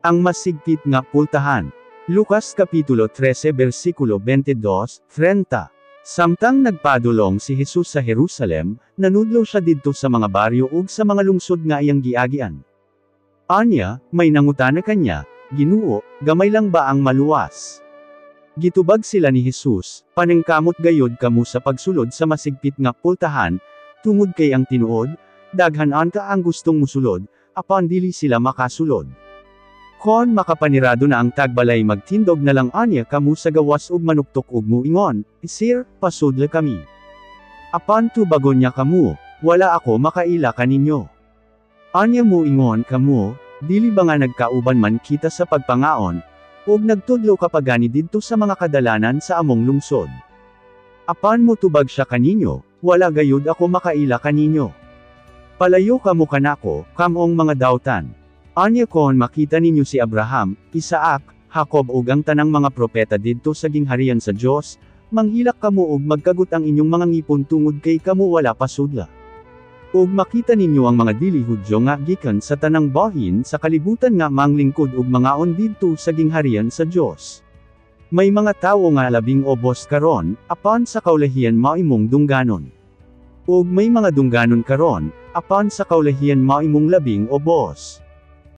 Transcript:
Ang masigpit nga pultahan. Lucas Kapitulo 13 versikulo 22, 30. Samtang nagpadulong si Jesus sa Jerusalem, nanudlo siya didto sa mga baryo ug sa mga lungsod nga iyang giagian. Anya, may nangutana kanya, "Ginoo, gamay lang ba ang maluwas?" Gitubag sila ni Jesus, "Paningkamot gayod kamo sa pagsulod sa masigpit nga pultahan, tungod kay ang tinuod, daghan unta ang gustong musulod, apan dili sila makasulod. Kon makapanirado na ang tagbalay, magtindog na lang anya kamo sa gawas ug manuktok ug muingon, 'Sir, pasudla kami.' Apan tubagon niya kamo, 'Wala ako makaila kaninyo. Anya muingon kamo, 'Dili ba nga nagkauban man kita sa pagpangaon, ug nagtudlo ka pa gani didto sa mga kadalanan sa among lungsod?' Apan motubag siya kaninyo, 'Wala gayud ako makaila kaninyo. Palayo kamo kanako, kamong mga dautan.' Anya kon makita ninyo si Abraham, Isaac, Jacob ug ang tanang mga propeta didto sa gingharian sa Dios, manghilak kamo ug magkagut ang inyong mga ngipon tungod kay kamo wala pasudla. Ug makita ninyo ang mga dili Hudyo nga gikan sa tanang bahin sa kalibutan nga manglingkod ug mangaon didto sa gingharian sa Dios. May mga tawo nga labing obos karon, apan sa kaulahian maimong dungganon. Ug may mga dungganon karon, apan sa kaulahian maimong labing obos."